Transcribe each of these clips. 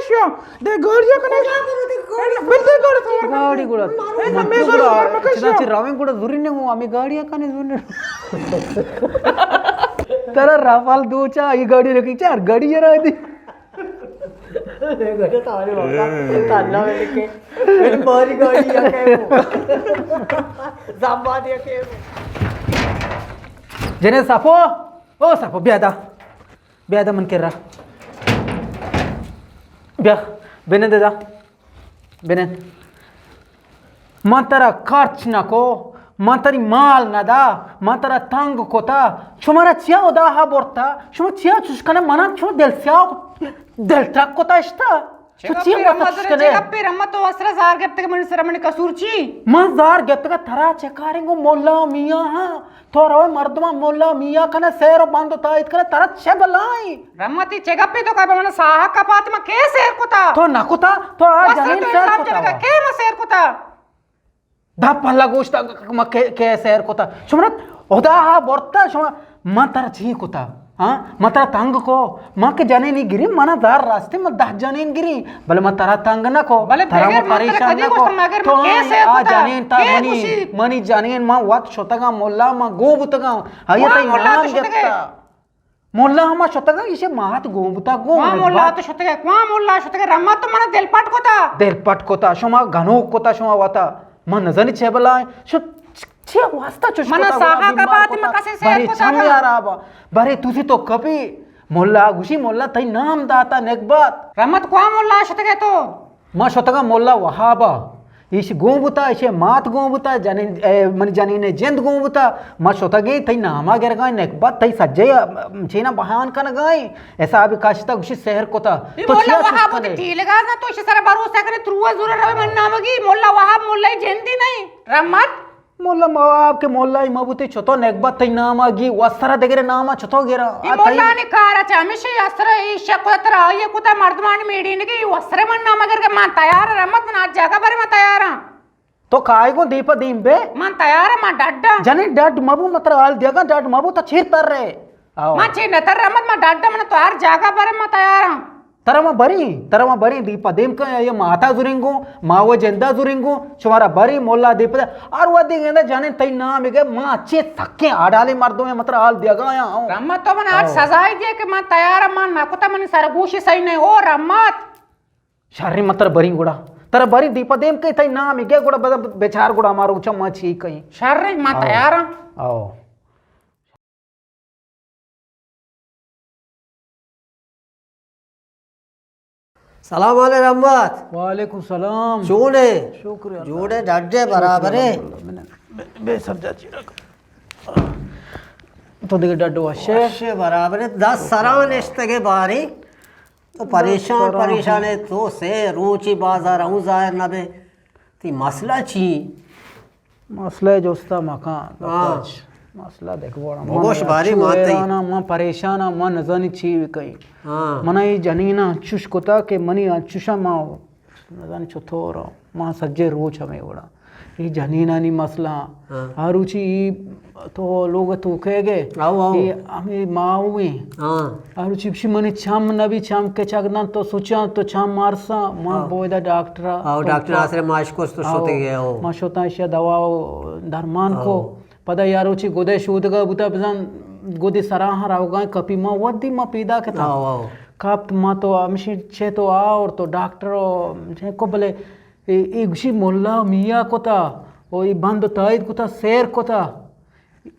کیا؟ دے گاڑی کنے۔ بل دے گاڑی تو۔ گاڑی گڑا۔ اے ہمیں گاڑی مکشیا۔ چدا چی راویں گڑا زوری نے، ہمیں گاڑی کنے زوری نے۔ ترا رافال دو چا، ای گاڑی رکھی چار گاڑی را دی۔ گڑا تو آنے والا۔ تالا میں لکھے۔ باری گاڑی یا کہ وہ۔ زامبا دیا کہ وہ۔ جنے سپو۔ او سپو، بیا دا۔ بیا دا من کرا۔ بیا، بنند دا۔ بنند۔ من ترا خرچ نہ کو، من تری مال نہ دا، من ترا تنگ کتا۔ شمارا چیا ادا ہا برتا؟ شما چیا چوش کنے؟ منا چو دل سیاہ، دل ترک کتا اشتا۔ تو چیا چی گپے واسطہ رحمت، چوش چی کنے؟ گپے رحمت، تو اسرا زار گپتے کہ من سر من قصور چی؟ من زار گپتے کہ ترا چکاریں گو مولا میاں ہاں۔ تو روئے مردماں مولا میاں کنے سیر و بند و تائید کنے، ترا چے بلائیں؟ رحمتی چے گپے تو کبے من ساہ کپات، ما کے سیر کتا؟ تو نہ کتا، تو آ واسطہ جنین تو سیر الزام کتا جنگا، وا۔ کے ما سیر کتا؟ دا پلا گوشتا ما کے، کے سیر کتا؟ شما خدا ہا برتا شما، من ترا چی کتا؟ ہاں؟ من ترا تنگ کو؟ من کہ جنینی گری، منا دار راستے، من دہ جنین گری، بلے من ترا تنگ نہ کو، بلے ترا بغیر من من ترا پریشان کدی نہ کو۔ گوشتا، مگر تو من کے آ، سیر آ کتا؟ جنین تا کے منی، گوشی؟ منی جنین من وت شتگاں ملا، من گو بوتگاں۔ آیا کواں تئی ملا نام تو شتگے؟ گپتا؟ ملا ہما شتگا، ایشی مات گون بوتا گون۔ کواں ملا تو شتگے؟ کواں ملا شتگے؟ رحمت تو منا دل پٹ کتا۔ دل پٹ کتا، شما گنوک کتا، شما وتا۔ من نزانی چے بلائیں۔ شو چ-، چے واسطہ چوش منا کتا، ساہا گڑا بیمار کپات، کتا۔ من کسے سیر بری کتا چم نا۔ یارا با۔ بری تو سی تو کپی۔ ملا گوشی، ملا تئی نام داتا نگبت۔ رحمت کواں ملا شتگے تو؟ ما شتگاں ملا وہابا، ایش گون بوتا، ایشی مات گون بوتا، جنین، اے، منی جنین جند گون بوتا۔ ما شتگیں تئی ناما گرگائیں نکبت، تئی سجے، ام، چینا بیان کنگائیں۔ حساب کشتا گوشی سحر کتا۔ اے تو ملا چیا چوش وہاب کنے؟ ٹیلگا نا، تو ایشی سر بھروسہ کنے، ترو زور روے من نامگی، ملا وہاب ملا جندی نہیں۔ رحمت۔ ملا ما آپ کہ ملا ای ما بوتے چتو نگبت تئی ناما گی، وسرا دگرے ناما چتو گرا؟ ای آ تئی ملا نے کارا چا ہمیشہ ای اثر ای شک کتا ترا آئی کتا مردمانی میڑینگی، ای وسرے من ناما گر کہ من تیار رحمت، من آج جاگہ برے من تیاراں۔ تو کائے گوں دیپا دیم بے؟ من تیار، من ڈڈا۔ جنین ڈڈ مبو، من ترا حال دیگا ڈڈ مبو، تو چیر تر رہے۔ آؤ۔ من چیر نتر رحمت، من ڈڈا، من تو ہر جاگہ برے من تیاراں۔ ترا ما بریں، ترا ما بریں، دیپا دیم کن، یہ ماتا زورنگوں، ما و جندا زورنگوں، شمارا بریں، مولا دیپا دے، ہر وقت دیگه اندا جانیں تئی نام گے، ما اچے سکیں آڈالیں مردم ہیں، مطلب حال دیگا آیا ہوں۔ رحمت تو من آج آؤ۔ سزائی دے کہ من تیار، من نہ کتا، منی سرگوشی صحیح نہیں، او رحمت۔ شریں، من ترا بریں گڑا، ترا بریں دیپا دیم کن، تئی نام گے گڑا بدا بچار گڑا مارو چا ما چی کہیں۔ شریں، من آؤ۔ تیار ہوں۔ آؤ۔ سلام علیکم رحمت۔ وعلیکم سلام۔ چون ئے؟ شکر اللہ۔ جوڑ ئے، ڈڈ ئے، برابر ئے؟ شکر اللہ۔ بے، بے سر جا چی رکھ۔ تو دیگه ڈڈ وش ئے؟ وش ئے، برابر ئے۔ دست سرا نشتگ ئے باری۔ تو پریشان، پریشان ئے۔ تو سے روچی بازار ہوں ظاہر نہ بے۔ تئی مسئلہ چی؟ مسئلہ جستا مکان، ہاں۔ مسئلہ دیکھ بوڑا۔ بگوش باری ماتی۔ حیراناں، من پریشاناں، من نزانی چی بکنی۔ ہاں۔ منا ای جنینا چوش کتا کہ منی انچوشا ما نزانی چطور، ما سجے روچ ہمیں وڑا۔ ای جنینانی مسئلہ، ہاں۔ ہر روچی ای تو لوگ تو کہے گے، آؤ، آؤ۔ ای ہمیں ماویں۔ ہاں۔ آ روچی گوشی منی چم نبی، چم کچک دنت تو سوچاں تو چم مارساں، من ہاں۔ بویدا ڈاکٹرا۔ ہاں، تو ڈاکٹر آسرے ما اشکست تو ہاں۔ شتگے، ہاں۔ ما شتاں اشیا دوا و درمان ہاں۔ کو۔ پدا یا روچی گدے شودگا بوتا بزن گدی سراہاں روگاں کپی ما ودی ما پیدا کتا۔ ہاں، ہاں۔ کپت ما تو ہمشی چہ تو آور تو ڈاکٹر و چہ کو بلے اے، اے گوشی ملا میا کتا و اے بند و تائید کتا سیر کتا۔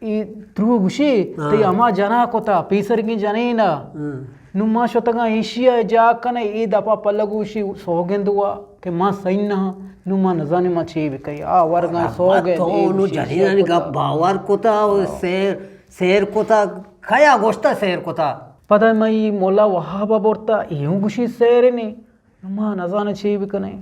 ای ترو گوشی، ہاں۔ تئی ہما جنا کتا، پیسرگیں جنینا۔ ہم۔ نوں ما شتگاں ایشی ء جاہ کنے، ای دپا پلہ گوشی سوگند وا کہ ما سہی نہ آں۔ نوں ما نزانیں ما چے بکئی۔ آ ورگاں سوگند، تو اے نوں گوشی جنینانی گپ باور کتا و ہاں۔ سیر، سیر کتا، کیا گوشتا سیر کتا؟ پدا ما ای مولا وہابا برتا، ایوں گوشی سیر نی۔ ما نزانیں چے بکنیں۔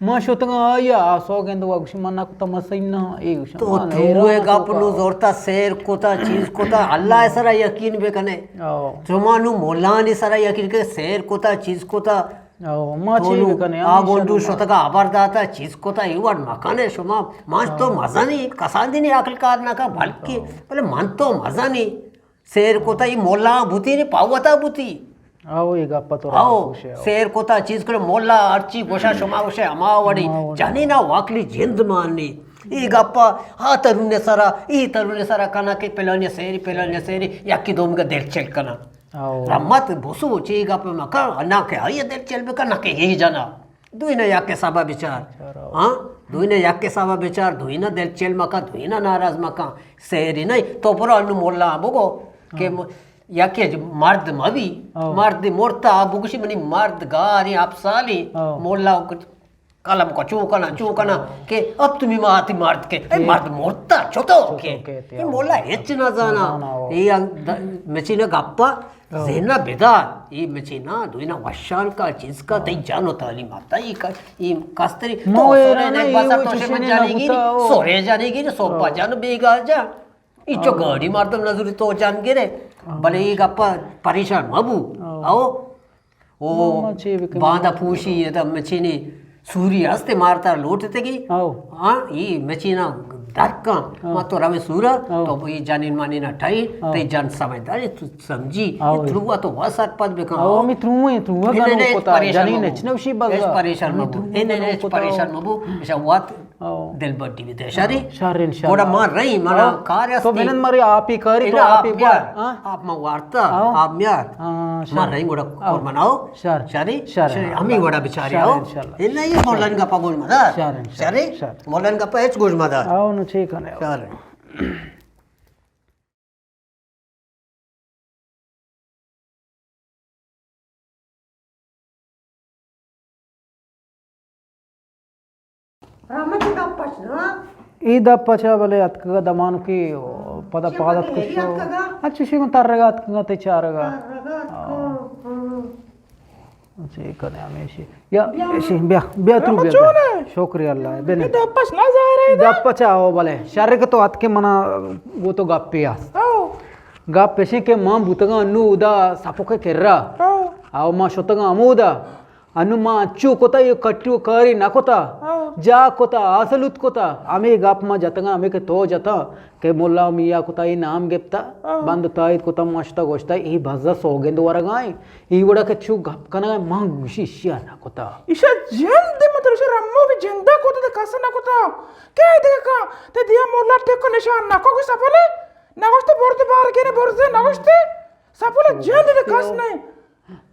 ما شتگاں آئی ء آ سوگند وا گوشی من نہ کتا، من سہی نہ آں۔ اے گوشاں تو ما تروئے حیران گپ تو نو کا۔ زورتا سیر کتا، چیز کتا، اللہ ء سرا یقین بکنے۔ او۔ شما نو مولانی سرا یقین کہ سیر کتا، چیز کتا۔ او، ما تو چے نو بکنیں؟ آ ہمیشہ گونڈو نو ما۔ شتگا ہبر داتا، چیز کتا، اے وڑ مکنے شما۔ ما تو او۔ مزنی، کسان دینی عقل کار نہ کا، بلکہ، او۔ بلے من تو مزنی۔ سیر کتا، ای مولا بوتی نی، پاوتا بوتی۔ آو، اے گپ تو راست گوشے، آو۔ سیر کتا چیز کرے، مولا ہرچی گوشا شما گوشے ہما وڑی۔ ہما وڑی۔ جنینا واکلی جند مانی۔ اے گپا آ ترون سرا، اے ترون سرا کنا کہ پلانی سیری، پلانی سیری، یکی دومی کا دل چل کنا۔ آو۔ رحمت بسو چی گپ مکا، نہ کہ آئی دل چل بکا، نہ کہ اے جنا۔ دوئینا یک حسابا بچار۔ بچار، آو۔ ہاں؟ دوئینا یک حسابا بچار، دوئینا دل چل مکا، دوئینا ناراض مکا۔ سیری نہیں، تو برو انو مولا بگو کہ ہاں۔ م-، یکے ج-، مرد مبی، ہاں۔ مرد مرتا، آ بگوشی منی مرد گاری، اپسالی، ہاں۔ مولا ک-، قلم کو چو کنا، چو کنا، ہاں۔ کہ اب تمی ما آتی مرد کے، اے اے مرد مرتا، چطور چطور کے؟ کے تھی، اے ہاں۔ مولا ہچ نہ زانا۔ نہ زانا، ہاں۔ اے ال-، د-، مچینا گپا، ہاں۔ ذہنا بدار، اے مچینا دوئینا وشان کا، چیز کا، ہاں۔ تئی جان و تعلیم آتا، اے کا، اے کستری، مو تو ایرا سورے نا، دیکھ اے بسا وہ تو چیزیں شمن نہ جانے گی، ہوتا، او۔ سورے جانے گی، سوپا او۔ جان بیگا جا۔ اینچو گاڑی مردم نزوری تو جان گرے، بلے اے گپا پریشان مبو۔ او۔ او باندا پوشی، ادا مچینے سوری ہستے مارتا لوٹتگی۔ ہاں، اے مچینا درکاں، ما تو روے سورا، تو اے جنین منینا ٹائی، تئی جن سمجھداری، تو سمجھی، تروا تو وا سرپد بکن۔ او، ہمیں ترویں، ترویں گنو کتا، جنین ہچ نوشی بزا۔ پریشان مبو، ہچ پریشان مبو، اشا وات او۔ دل بڈی بیتے۔ شری؟ شر انشاءاللہ۔ گوڑا ما رہی، منا او۔ کار تو استی۔ بنند مری آپی کاری، تو انا آپی آپ میار۔ بار، ہاں؟ آپ ما وارتا، او۔ آپ میار۔ ہاں، ما شر۔ رہی گوڑا او۔ قربان آؤ۔ شر۔ شری؟ شر۔ شری، ہمیں وڑا بچاری شر آؤ۔ انشاءاللہ۔ انا یہ مولانا گپا گوش مدار۔ شر انشاءاللہ۔ شری؟ شر۔ مولانا گپا ہچ گوش مدار۔ او، نو چی کنے او۔ شر۔ رحمت، اے دپ پچ نا؟ اے دپ پچا بلے اتکگا دمانکی پدا پاد اتکشو۔ اچھا، شی من ترگا اتکگا تے چارگا۔ ترگا اتکگا، ہاں۔ ہاں۔ اچھا، اے کنے ہمیشی۔ یا، بیا۔ ایشی، بیا، بیا تو بیا، بیا۔ شکریہ اللہ، بنے۔ اے دپ پچ نہ ظاہر ہے ادا۔ دپ پچا ہو بلے۔ شر کہ تو اتکے منا گو تو گپے است۔ او۔ گپ ایشی کہ ما بوتگاں انو ادا سپک کرا۔ او۔ او ما شتگاں ہمودا۔ انو ما انچو کتا، اے کٹی و کاری نہ کتا۔ او۔ جا کتا، آسلوت کتا۔ ہمے گپ ما جتگاں، ہمے کہ تو جتا۔ کہ ملا میا کتا، اے نام گپتا، ہاں۔ بند تائید کتا، ما شتا گوشتا، اے بزا سوگند ورگا ایں۔ اے وڑا کہ چو گپ کنگا، ما گوشی اشیا نہ کتا۔ ایشا جند، مطلب، ایشا رمو بھی جندا کتا، تے کس نہ کتا۔ کہ دگہ کا، تے دیا مولا ٹک نشان نہ کو، کوئی سفلے نہ گوشتے، برد بار گیرے برزے نہ گوشتے۔ سفلے جند تے کس نہیں۔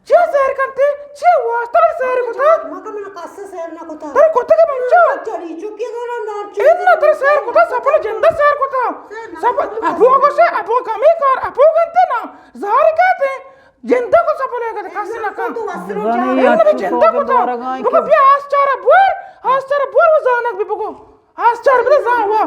چیا سیر کنتے؟ چیا واسطہ سیر کتا؟ مگا من کس سیر نہ کتا۔ ترا کتا کہ بچو؟ چلی چکی گورا نار چکی۔ ان ترا سیر کتا، سپل جندا سیر کتا۔ سیر نہ سپ-، کتا۔ اپو گوشے، اپو کمی کار، اپو گنتے نا۔ زہر کہتے، جندا کو سپل ہے کتے، کس نہ کن۔ تو وسرو جا۔ ان بھی جندا کتا۔ بگو بیا آس چارا بور، آس چارا بور و زانک بھی بگو۔ آس چار بدے زان وا۔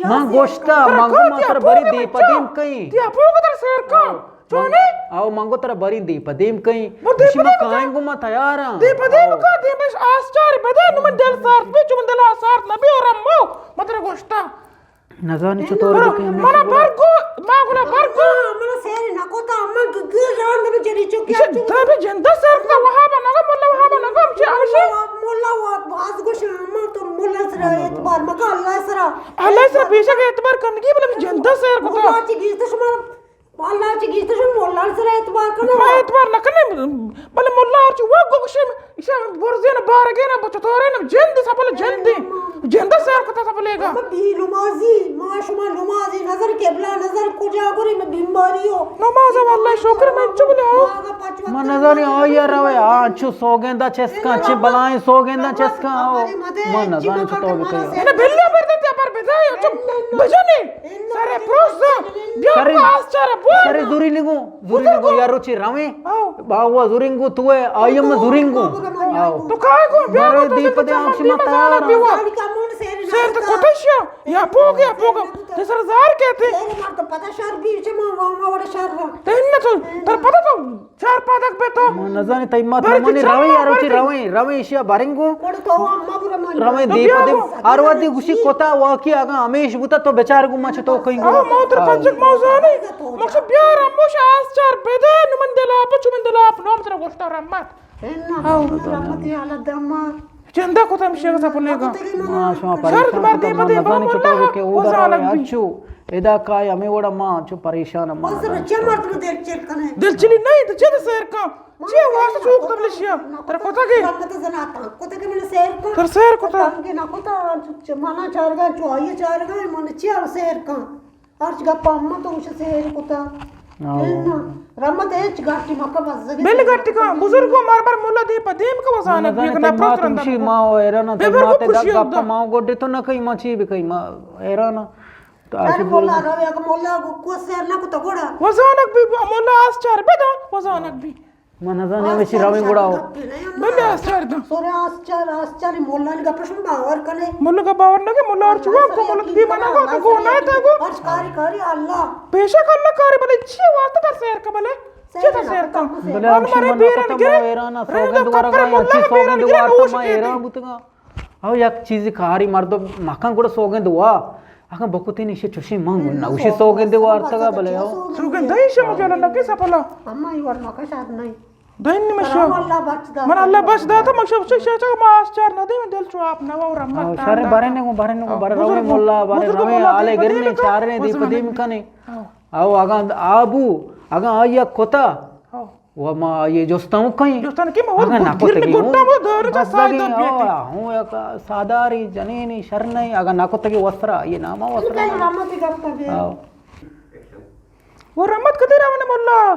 من گوشتا، من گو ما ترا بری دی پدیم کئیں۔ تی اپو کو ترا سیر کن۔ چونے؟ آو، من گو ترا بری دی پدیم کئیں۔ گوشی ما کائیں گو ما تیار ہاں۔ دی پدیم کا، دی بش آس چار بدے، نو من دل سارت بی، چون دل سارت نبی اور امو۔ من ترا گوشتا۔ نزانی چطور بکیں ہمیشی۔ منا برگو، ما گنا برگو۔ منا سیر نہ کوتا، من گیر راند میں جری چکی۔ دبی جندا سیر کتا، وہابا نگو، مولا وہابا نگو، ہمشی، ہمشی۔ مولا وا باز گوش، من تو مولا سرا اعتبار مکا، اللہ سرا۔ اللہ سرا بیشک اعتبار کنگی، بلے من جندا سیر کتا۔ مولا چی گیست شما، مولا چی گیست شما، مولا سرا اعتبار کنا۔ ما اعتبار نہ کنے، بلے مولا ہرچی وا گوشے، ایشا برزین بارگین بچتورین جند سپل جند۔ جند سیر کتا سپلیگا۔ بی نمازی، ما شما نمازی، نظر قبلہ، نظر کجا گری، میں بیماری ہو۔ نماز واللہ شکر من چو بلے ہو۔ ما نزانی آیا روے، آ چو سوگندا چسکاں، چے بلائیں سوگندا چسکاں، آو۔ ما نزانی چو تو بکے۔ انا بلے بردن تے پر بدے، چو بجنے۔ سرے پروس، بیا سرے، آس چارا بور۔ سرے زوری لگو۔ زورینگو یا روچے رویں۔ آو۔ باوا زورینگو تو ہے، آئی ہم زورینگو۔ آو۔ تو کائے گو؟ بیا گو تو دی پدے ہم شما تیار۔ سیر تو کتشیا، یا پوگ یا پوگ۔ تے سر زار کہتے۔ تے نہ تو تر پتہ تو چار پادک بے تو۔ من نزانی تئی مات منی رویں یا روچے رویں، رویں اشیا بارینگو۔ رویں دی پدے۔ ہر وقت گوشی کتا واقعی اگاں ہمیش بوتا تو بچار گو ما چتو کہیں گو۔ آو، ما تر پنجک موزانی۔ مکسو بیار ہموش آس چار بدے، نو من دلاپ، چو من دلاپ، نو من ترا گوشتا رحمت۔ انا، ہاں۔ رحمت یا اللہ دما۔ چندہ کت ہمشی اگہ سپنے گا۔ ما شما شر پریشان مردے کتا، ما مدے نزانی بابا چطور اللہ کہ او وزانک درا بی۔ اچو ادا کائے ہمیں وڑا ما چو پریشان ما بس نزانی بچہ چطور۔ مردم دل چل کنے۔ دل چلی نہیں تو چد سیر کا؟ چی واسطہ چوک تم نشیا؟ تر کتا کے؟ رحمت زنا تان کتا کے من سیر کا۔ تر سیر کتا۔ تان کے نہ کتا، چ-، مانا چارگا، چو آئیے چارگا، من چی سیر کا؟ ہرچ گپ اماں تو گوش سیر کتا۔ آو۔ اے نا، رحمت ہچ گاٹی مکہ بزگی۔ بل گاٹی کا، بزرگو مار بر مولا دیم پہ دیم کا وزانک بی، نفرت ماتم رندا شی کا۔ ما حیران بے بر ما کو تے خوشی گپ ہوتا۔ ما گڈے تو نہ کئی ما چی بکئی ما حیران۔ تو ارے آشی مولا بول۔ رو یک مولا کو، کو سیر نہ کتا گوڑا۔ وزانک بی مولا آس چار بدا، وزانک بی۔ من نزاناں ہمشی رویں گڑا ہو۔ بلے آس چار داں۔ سورے آس چار، آس چار، مولا نی گپش من باور کنے۔ مولا کا باور نہ کہ مولا اور چوا کو مولا دی منا کو تو گو نہ تا گو۔ ہر کاری کاری اللہ۔ بے شک اللہ کاری بلے چی واسطہ تر سیر کا بلے؟ چی تر سیر کا؟ بلے ہم ہمشی مرے من بیرن نہ گرے۔ حیران سوگند ورگا یا چی سوگند وارتا ما حیران بوتگا۔ او یک چیزی کاری مردم مکن گڑا سوگند وا۔ اگاں بکتین ایشی چوشی من گون نہ، اوشی سوگندے وارتگا بلے او۔ سوگندے ایشی مجال نہ کہ سپلا۔ اما ای ور مکا شاد نہیں۔ دین نمشو۔ اللہ بچ دا۔ من اللہ بچ دا تو مشو چھ چھ ما آس چار نہ دے من دل چو آپ نہ وا رحمت۔ شر بارے نے بارے نے بارے روے مولا بارے روے آلے گرنے چارنے دی پدیم کنے۔ او اگاں آبو، اگاں آئی کتا۔ و ما یہ جستاں کہیں۔ جستاں کہ ما اگاں نہ کتگی ہوں۔ گٹا ما دور چا سائے دو بیٹے۔ ہوں یک ساداری جنینی شر نہیں، اگاں نہ کتگی وسرا، یہ نام وسرا۔ رحمت گپتا بی۔ آو۔ وہ رحمت کدی رونے مولا؟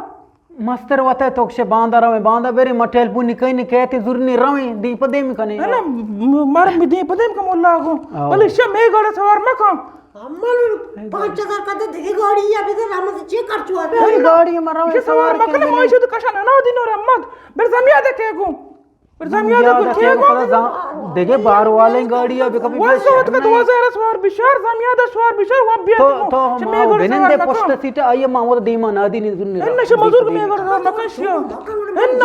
مستر وتے تو کشے باندا رویں، باندا برے ما ٹیلیفون نی کہیں نی کہتے زور نی رویں، دی پدیم کنے۔ ہے نا، م-، مر دی پدیم کا مولا کو۔ آو۔ بلے شے میں گڑا سوار مکن۔ امل پانچ ہزار کا تو دیگه گاڑی یا بیدے رحمت چی کر چوا۔ اے گاڑی مرا کہ سوار مکن، ما شد کشان نہ دینو رحمت۔ بر زمیادہ کے گو۔ بر زمیادہ کو کے گو۔ دیگه بار والے گاڑی یا بکبی وہ سوت کا دو ہزار سوار بشار، زمیادہ سوار بشار، وہ بیا تو۔ تو ہم بنندے پشت سیٹ آئیے ما وہ دیما نہ دینی زن۔ ان نشہ مزور میں گڑا مکن شیا۔ ان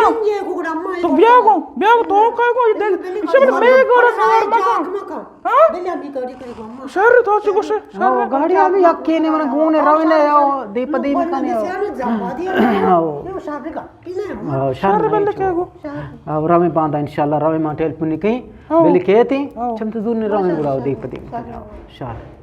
تو بیا گو، بیا گو تو کا گو، یہ دیکھ، شمن میں گڑا سوار مکن۔ ہاں؟ شر تو چی گوشے؟ شر۔ گاڑی ہمیں یکی نے من گون روی نے، او دی پدی مکنے۔ او۔ شر بندے کے گو۔ او رویں باندا انشاءاللہ، رویں ما ٹیلیفون کہیں۔ بلے کہتی چم تو زور نے رویں گڑا دی پدی مکنے۔ شر۔